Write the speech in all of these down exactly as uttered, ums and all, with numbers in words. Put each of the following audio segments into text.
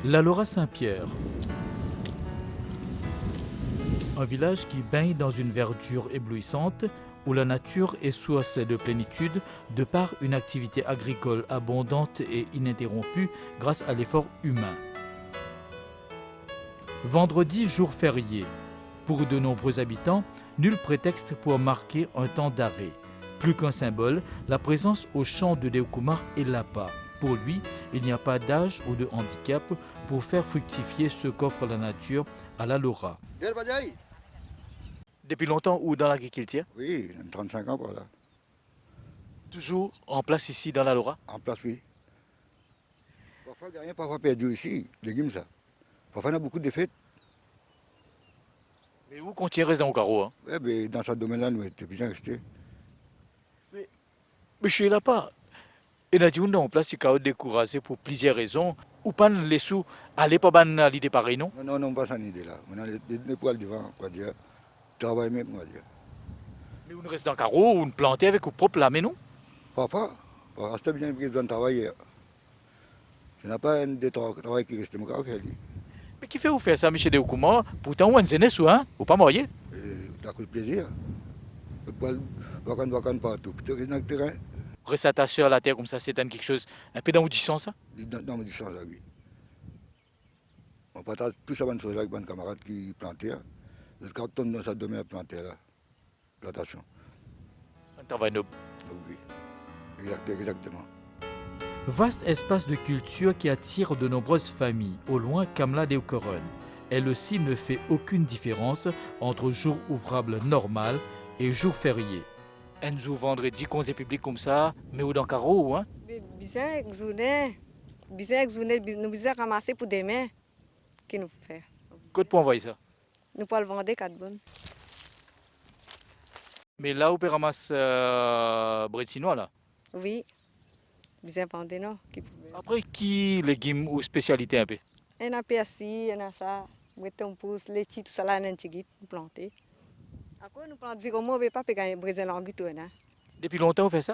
Lalora Saint-Pierre. Un village qui baigne dans une verdure éblouissante, où la nature est source de plénitude de par une activité agricole abondante et ininterrompue grâce à l'effort humain. Vendredi, jour férié. Pour de nombreux habitants, nul prétexte pour marquer un temps d'arrêt. Plus qu'un symbole, la présence au chant de Deoukouma est l'appât. Pour lui, il n'y a pas d'âge ou de handicap pour faire fructifier ce qu'offre la nature à Lalora. Depi lontan ou dan lagrikiltir? Wi, trannsenk an par la. Touzour an plas isi dan Lalora? An plas, wi. Parfwa gagn, parfwa perdi isi, legim sa. Parfwa ena boukou defet. Me ou kontign res dan ou karo, an? Wi, be dan sa domenn la nou ete bizin reste. Me, misie Lapa, ena dimoun dan ou plas ti kapav dekouraze pou plizier rezon, ou pa'nn les ou ale par bann lide parey, non? Non, non, non, pa sa lide la. Mo ena lide pou al devan, koumadir, travay mem, koumadir. Me ou'nn res dan karo, ou'nn plante avek ou prop lame, non? Parfwa, parfwa, aster bizin, bizin travay. Ena pa enn de tra-, travay ki reste, mo kapav fer li. Me kifer ou fer sa, misie Deoukouma? Pourtan ou enn zenes ou, en? Ou pa marye? E, akoz plezir. Pou al vakann, vakann partou, plito res dan terin. Res atase ar later koumsa, se enn kiksoz inpe dan ou disan sa? Li dan, dan mo disan sa, wi. Mo partaz tou sa bann soz la avek bann kamarad ki planter. Zot kapav tom dan sa domenn planter la. Plantasion. Enn travay nob. Wi, exact, exactement. Vaste espace de culture qui attire de nombreuses familles. Au loin, Kamla Deoukoron. Elle aussi ne fait aucune différence entre jour ouvrable normal et jour férié. Enn zour vandredi, konze piblik koumsa, me ou dan karo ou, en? Be, bizin ek zourne, bizin ek zourne, bi-, nou bizin ramase pou demin. Ki nou fer? Kot pou anvway sa? Nou pou al vande kat boum. Me la ou pe ramas, eh, bred sinwa la? Wi. Bizin vande, non, ki pou... Apre, ki legim ou spesialite inpe? Ena persi, ena sa, bred tonpous, leti, tousala, ena enn tigit, nou plante. Apre, nou plant ziromo, be pa pe gagn, bred zin langi tou ena. Depi lontan ou fer sa?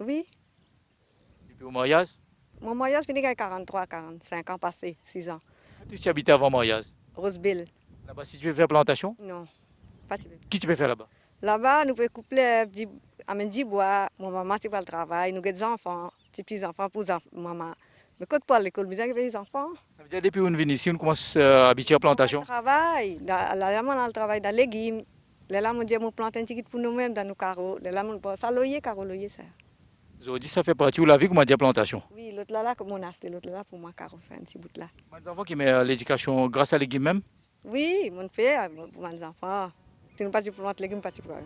Wi. Depi ou maryaz? Mo maryaz fini gagn karanntrwa, karannsink an pase, sis an. Kot ou ti abite avan maryaz? Rosebel. Laba si ti pe fer plantasion? Non, pa ti pe. Ki ti pe fer laba? Laba, nou pe koup lerb, di-, amenn dibwa, mo mama ti pe al travay, nou get zanfan, ti pti zanfan pou zanf-, mama. Me kot pou al lekol, bizin get zanfan. Savedir depi ou'nn vinn isi, ou'nn koumans, eh, abitie ar plantasion? Travay, la, la, la, mo'nn al travay dan legim. Lerla mo'nn dir mo plant enn tigit pou noumem dan nou karo. Lerla mo'nn pran sa loye, karo loye sa. Zordi sa fer parti ou lavi, koumadir, plantasion? Wi, lot la la, kot mo'nn aste lot la la pou mwa, karo sa, enn ti bout la. Bann zanfan ki met ledikasion gras a legim mem? Wi, mo'nn fer pou bann zanfan. Si nou pa ti plant legim, pa ti pou...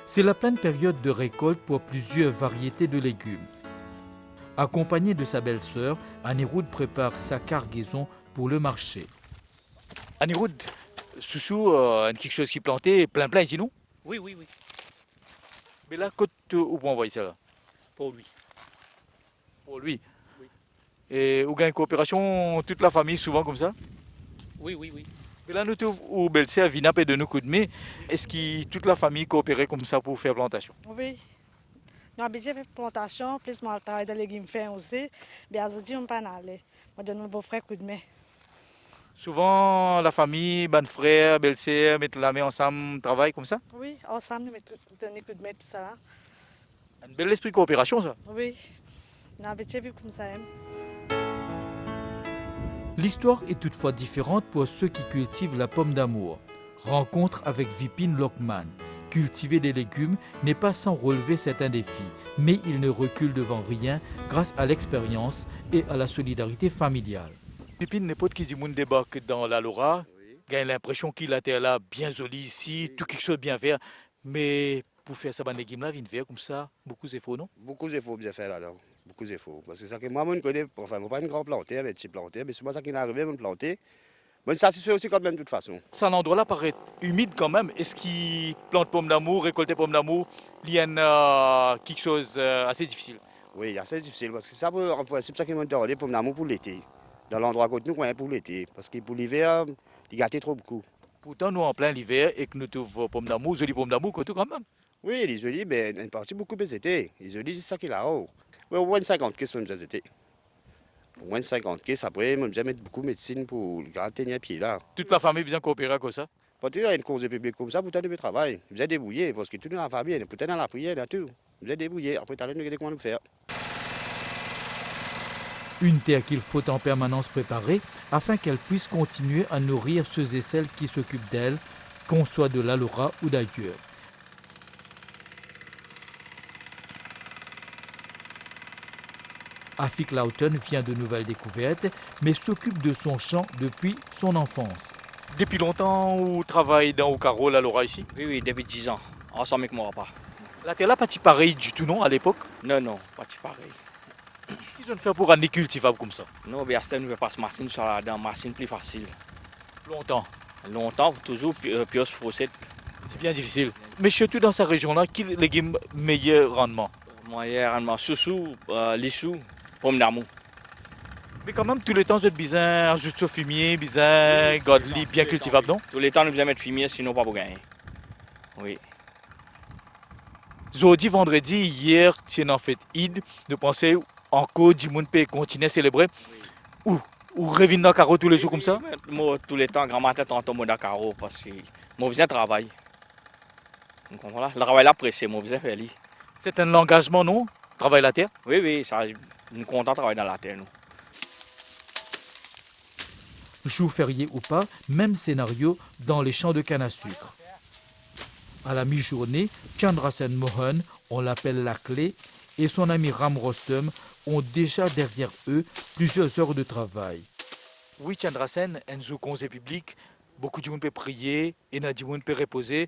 C'est la pleine période de récolte pour plusieurs variétés de légumes. Accompagnée de sa belle-sœur, Anirudh prépare sa cargaison pour le marché. Anirudh, sousou, eh, enn kiksoz ki plante plin plin isi, non? Wi, wi, wi. Me la, kot ou pou anvway sa la? Port-Louis. Port-Louis. Wi. E ou gagn kooperasion tout lafami souvan koumsa? Wi, wi, wi. Me la nou trouv ou belser vinn inpe donn ou koudme. Eski tout lafami koopere koumsa pou fer plantasion? Wi. Nou abitie fer plantasion, plis mo al travay dan legim fin osi, be azordi mo pa'nn ale. Mo donn mo bofrer koudme. Souvan lafami, bann frer, belser met lame ansam, travay koumsa? Wi, ansam nou met, donn koudme tousala. Enn bel lespri kooperasion sa. Wi, nou abitie viv koumsa mem. L'histoire est toutefois différente pour ceux qui cultivent la pomme d'amour. Rencontre avec Vipin Lokman. Cultiver des légumes n'est pas sans relever certains défis, mais il ne recule devant rien grâce à l'expérience et à la solidarité familiale. Vipin, ninport ki dimoun debark dan Lalora, wi, gagn linpresion ki later la bien zoli isi, wi, tou kiksoz bien ver. Me pou fer sa bann legim la vinn ver koumsa, boukou zefor, non? Boukou zefor bizin fer ladan, boukou zefor. Parski sa ki mwa mo'nn kone, anfin, mo pa enn gran planter, me ti planter, me si mwa sa ki arive, mo'nn plante, mo'nn satisfe osi kanmem, toutfason. Sa landrwa la paret imid kanmem. Eski plant pomdamour, rekolte pomdamour, li enn, eh, kiksoz, eh, ase difisil? Wi, ase difisil, parski sa pou, an prinsip, sa ki mo'nn tande, pomdamour pou lete. Dan landrwa kot nou, kone pou lete, parski pou liver, li gate tro boukou. Pourtan, nou an plin liver ek nou trouv pomdamour, zoli pomdamour kot ou kanmem. Wi, li zoli, me enn parti boukou pe zete. Li zoli zis sa ki lao. Wi, omwin sinkant kis mo'nn bizin zete. Pou mwa, enn sinkant kes, apre, mo bizin met boukou medsinn pou li kapav tenir pie la. Tout lafami bizin koopere akoz sa? Parski enn konze piblik koumsa, pou twa nou pe travay, bizin debrouye, parski tou nou lafami, pou twa nou lapriyer, nou tou. Bizin debrouye, apre talor nou gete kouma nou fer. Une terre qu'il faut en permanence préparer afin qu'elle puisse continuer à nourrir ceux et celles qui s'occupent d'elle, qu'on soit de Lalora ou d'ailleurs. Afik Lawton vient de nouvelles découvertes, mais s'occupe de son champ depuis son enfance. Depi lontan ou travay dan ou karo Lalora isi? Wi, wi, depi diz an, ansam ek mo papa. Later la pa ti parey ditou non, alepok? Non, non, pa ti parey. Ki zot fer pou rann li kiltivab koumsa? Non, be aster nou pe pas masinn, sa ladan masinn pli fasil. Lontan? Lontan, touzour pi-, eh, pios, forset. Ti bien difisil. Me sirtou dan sa rezion la, ki legim meyer rannman? Meyer rannman, sousou, eh, lisou, pomdamour. Me kanmem, touletan zot bizin azout so fimie, bizin gard li bien kiltivab, non? Touletan nou bizin met fimie, sinon pa pou gagne. Wi. Zordi vandredi, yer ti ena fet Id, nou panse ankor dimoun pe kontigne selebre. Ou, ou revinn dan karo toulezour koumsa? Wi, wi, mo touletan, gramatin, tanto mo dan karo, parski mo bizin travay. Ou konpran la? Travay la prese, mo bizin fer li. Se enn langazman, non? Travay later? Wi, wi, sa, nou kontan travay dan later, nou. Jour férié ou pas, même scénario dans les champs de canne à sucre. À la mi-journée, Chandrasen Mohan, on l'appelle la clé, et son ami Ram Rostom ont déjà derrière eux plusieurs heures de travail. Wi, Chandrasen, enn zour konze piblik, boukou dimoun pe priye, ena dimoun pe repoze,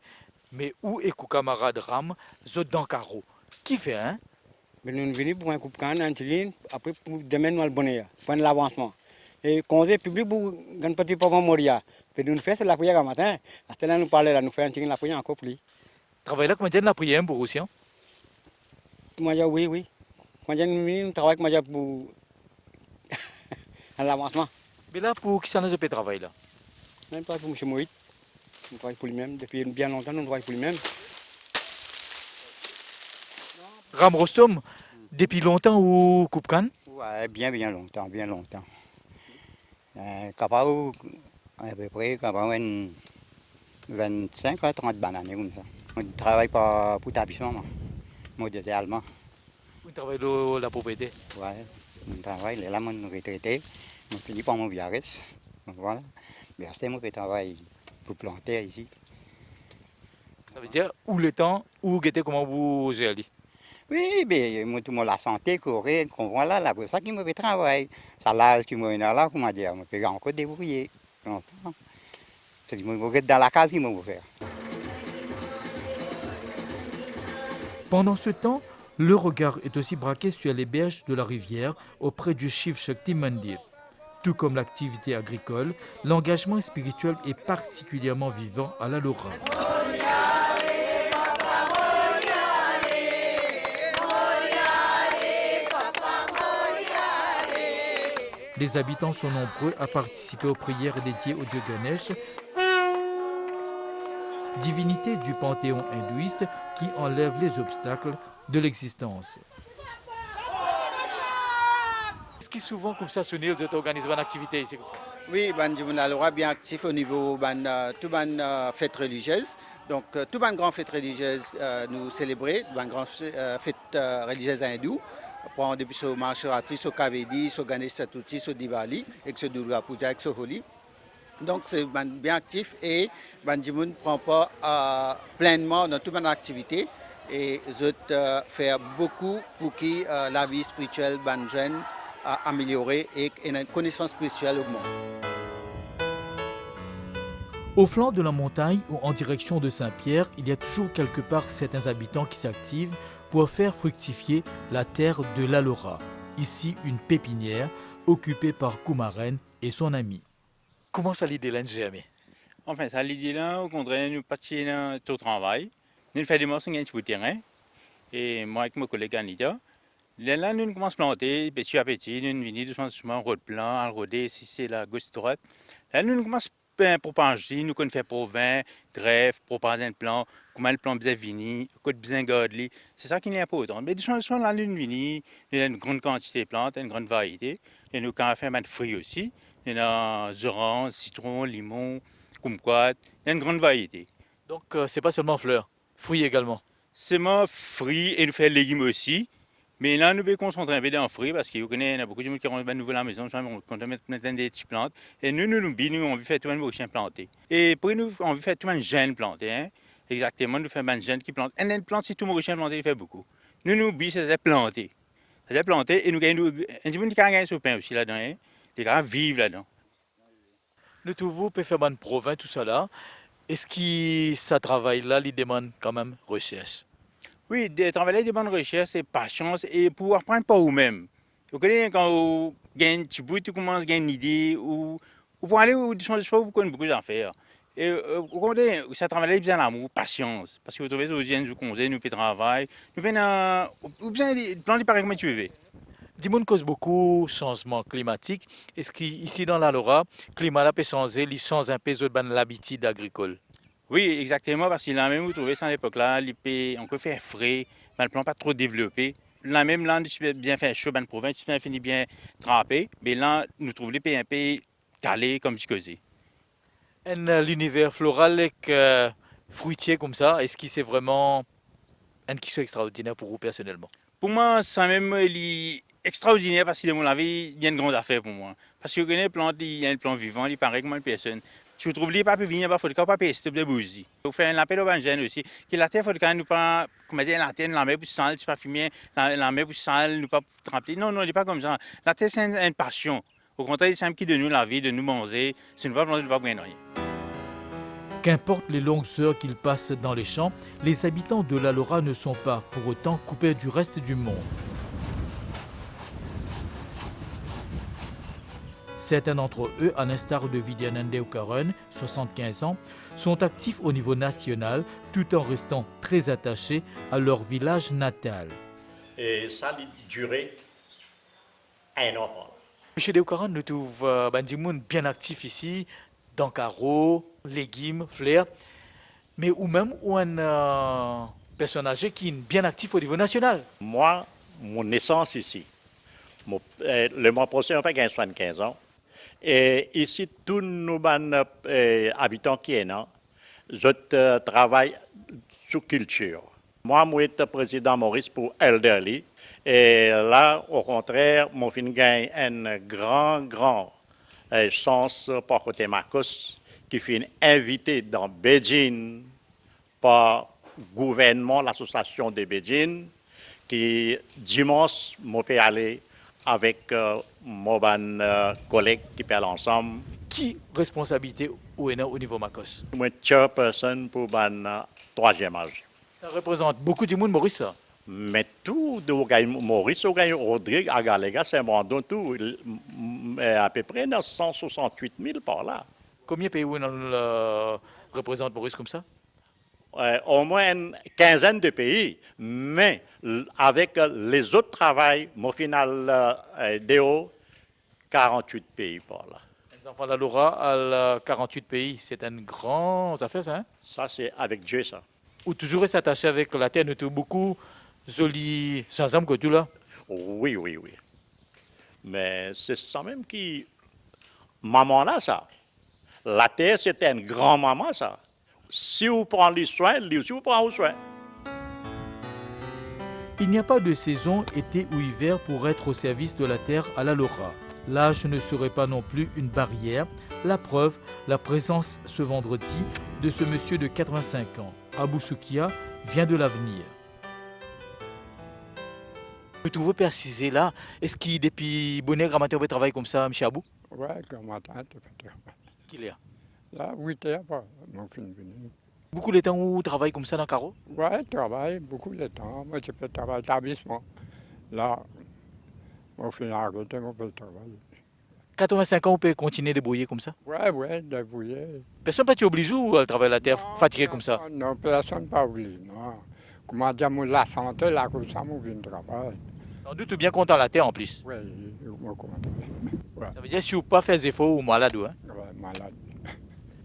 me ou ek ou kamarad Ram, zot dan karo. Kifer, hein? Be nou vini pou enn koup kann, enn tigit, apre pou demin nou al boner, pou enn lavansman. E konze piblik pou gagn parti pou Moria. Be nou fer se lapriyer gramatin, aster la nou pale la, nou fer enn tigit lapriyer ankor pou li. Travay la, koumadir, enn lapriyer pou ou osi, an? Koumadir, wi, wi. Koumadir, nou, nou travay, koumadir, pou enn lavansman. Me la, pou kisannla zot pe travay la? Nou travay pou Misie Moïse. Nou travay pou limem. Depi bien lontan, nou travay pou limem. Ram Rostom, depi lontan ou koup kann? Wi, bien, bien lontan, bien lontan. Eh, kapav, apepre, kapav enn vennsenk a trant bann ane koumsa. Mo travay pa, pou tablisman, mwa. Mo dezerman. Ou travay lor lapropriete? Wi, mo travay, lerla mo retrete, mo fini par mo viares. Vwala. Me aster mo pe travay pou planter isi. Savedir, ou letan, ou gete kouma pou zer li? Wi, be, mo tou mo lasante, korek, konpran la, la, pou sa ki mo pe travay. Sa laz ki mo ena la, koumadir, mo pe ankor debrouye. Konpran? Se ki mo, mo ret dan lakaz ki mo pou fer. Pendant ce temps, le regard est aussi braqué sur les berges de la rivière auprès du Shiv Shakti Mandir. Tout comme l'activité agricole, l'engagement spirituel est particulièrement vivant à Lalora. Les habitants sont nombreux à participer aux prières dédiées au dieu Ganesh, divinité du panthéon hindouiste qui enlève les obstacles de l'existence. Eski souvan koumsa, Sunil, zot organiz bann aktivite isi koumsa? Wi, bann dimoun Lalora bien aktif o nivo bann, eh, tou bann, eh, fet reliziez. Donk, eh, tou bann gran fet reliziez, eh, nou selebre, bann gran, eh, fet, eh, reliziez indou. Pran depi so Mahashivratri, so Kavedi, so Ganesh Chaturthi, so Diwali, ek so Durga Puja, ek so Holi. Donk, se bann bien aktif e bann dimoun pran par, eh, plennman dan tou bann aktivite e zot, eh, fer boukou pou ki, eh, lavi spiritiel bann zenn, eh, ameliore e ena konesans spiritiel ogmant. Au flanc de la montagne ou en direction de Saint-Pierre, il y a toujours quelque part certains habitants qui s'activent pour faire fructifier la terre de Lalora. Ici, une pépinière occupée par Koumaren et son ami. Kouma sa lide la inn zerme? Anfin, sa lide la, okontrer, nou pa ti ena tro travay. Nou fer demars, nou gagn ti bout terin. E mwa ek mo koleg Anita. Lerla, nou koumans plante, peti a peti, nou vini dousman, dousman, rod plan, al rode, isi, sela, gos, drwat. La, nou koumans Be, propaz li, nou konn fer provin, gref, propaz enn plant, kouma enn plant bizin vini, kot bizin gard li. Se sa ki li inportan. Me dousman, dousman, la nou vini, nou ena enn gran kantite plant, enn gran variete, e nou kapav fer bann fri osi. Nou ena zoranz, sitron, limon, kumkwat, enn gran variete. Donc, euh, c'est pas seulement fleurs, fruits également. Selman fri e nou fer legim osi. Me la nou pe konsantre inpe dan fri, parski ou kone, ena boukou dimoun ki rant bann nouvo lamezon, sa, nou kontan met, met enn de ti plant. E nou, nou, nou bi, nou anvi fer tou bann Morisien plante. E apre nou anvi fer tou bann zenn plante, hein. Exakteman, nou fer bann zenn ki plante. Enn, enn plant, si tou Morisien plante, li fer boukou. Nou, nou bi, se plante. Se plante e nou gagn, nou, enn dimoun li kapav gagn so pin osi ladan, hein. Li kapav viv ladan. Nou trouv ou pe fer bann provin, tousala. Eski sa travay la, li demann kanmem resers? Wi, de, travay la, li demann resers e pasians e pou aprann par oumem. Ou kone, kan ou gagn enn ti bout, ou koumans gagn lide, ou, ou pou ale, ou dousman, dousman, ou konn boukou zafer. E, e, ou konpran, sa travay la, li bizin lamour, pasians. Parski ou trouve, zordi enn zour konze, nou pe travay, nou pena, ou bizin, plan li parey kouma ti veve. Dimoun koz boukou sanzman klimatik. Eski isi dan Lalora, klima la pe sanze, li sanz inpe zot bann labitid agrikol? Wi, exakteman, parski lamem ou trouve sa lepok la, li pe ankor fer fre, bann plant pa tro devlope. Lamem la, nou ti pe bien fer so, bann provin ti pe fini bien trape, me la, nou trouv li pe inpe kale, kouma ti koze. Enn, euh, liniver floral ek, euh, fritie koumsa, eski se vreman enn kiksoz extraordiner pou ou personelman? Pou mwa, samem, li extraordiner parski dan mo lavi, li enn gran zafer pou mwa. Parski ou kone plant, li enn plant vivan, li parey kouma enn personn. Si ou trouv li pa pe vini anba fodka, ou pa pe res, ou pe bouz li. Ou fer enn lapel ar bann zenn osi, ki later fodka nou pa, koumadir, later enn lamer pou sal, si pa fime, la, lamer pou sal, nou pa trap li. Non, non, li pa koumsa. Later se enn, enn pasion. Okontrer, li sann ki donn nou lavi, donn nou manze, si nou pa plante, nou pa pou gagn nanye. Qu'importe les longues heures qu'ils passent dans les champs, les habitants de Lalora ne sont pas pour autant coupés du reste du monde. Certains d'entre eux, à l'instar de Vidyanand Dewkaran, soixante-quinze ans, sont actifs au niveau national tout en restant très attachés à leur village natal. E sa, li dire enn an par la. Misie Dewkaran, nou trouv, euh, bann dimoun bien aktif isi, dan karo, legim, fler. Me oumem, ou enn, euh, personn aze ki bien aktif o nivo nasional. Mwa, mo nesans isi. Mo, eh, lemwa prosin, mo pe gagn swasann-kinz an. E isi, tou nou bann, eh, abitan ki ena, zot, eh, travay sou kiltir. Mwa, mo et prezidan Moris pou elderly, e la, okontrer, mo finn gagn enn gran, gran, eh, sans par kote Makos, ki finn invite dan Bedjine, par gouvernman, lasosiasion de Bedjine, ki dimans mo pe ale avek, eh, mo bann, eh, koleg ki pe al ansam. Ki responsabilite ou ena o nivo Makos? Mo chairperson pou bann, eh, trwaziem az. Sa reprezant boukou dimoun Moris, sa. Me tou, de, ou gagn Moris, ou gagn Rodrig, Agalega, Saint-Brandon, tou, l-, m-, m-, eh, apepre ena san swasant-wit mil par la. Konbien pei ou ena, eh, reprezant Moris koumsa? Eh, omwin enn kinzenn de pei, me l-, avek, eh, lezot travay, mo finn al, eh, deor, karant-wit pei par la. Enn zanfan Lalora al, eh, karant-wit pei, se enn gran zafer sa, hein? Sa, se avek Die, sa. Ou touzour res atase avek later, nou trouv boukou zoli zinzam kot ou la? Wi, wi, wi. Me se samem ki mama la, sa. Later, se enn gran mama, sa. Si ou pran li swin, li osi pou pran ou swin. Il n'y a pas de saison, été ou hiver, pour être au service de la terre à Lalora. L'âge ne serait pas non plus une barrière. La preuve, la présence ce vendredi de ce monsieur de quatre-vingt-cinq ans. Abou Soukia vient de l'avenir. Ou trouv ou pe asize la, eski depi boner gramatin ou pe travay koumsa, misie Abou? Wi, gramatin, to pe travay. Ki ler? La, wit er, pa, mo finn vini. Boukou letan ou travay koumsa dan karo? Wi, travay, boukou letan. Mo ti pe travay etablisman. La, mo finn arete, mo pe travay. Katrovin-sink an, ou pe kontigne debrouye koumsa? Wi, wi, debrouye. Personn pa ti obliz ou al travay later, non, fatige koumsa? Non, non, personn pa obliz mwa. Koumadir mo lasante la, koumsa mo vinn travay. Sandout ou bien kontan later anplis. Wi, mo kontan. Wi. Savedir si ou pa fer zefor, ou malad ou, hein? Wi, malad.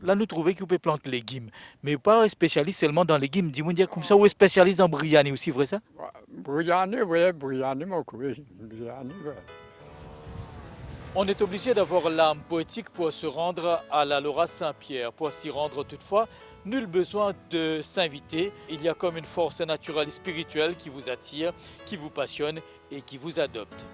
La nou trouve ki ou pe plant legim, me ou pa spesialis selman dan legim. Dimoun dir koumsa ou spesialis dan briani osi, vre sa? Briani, wi, briani, mo kwi, briani, wi. On est obligé d'avoir l'âme poétique pour se rendre à la Laura Saint-Pierre. Pour s'y rendre toutefois, nul besoin de s'inviter. Il y a comme une force naturelle spirituelle qui vous attire, qui vous passionne et qui vous adopte.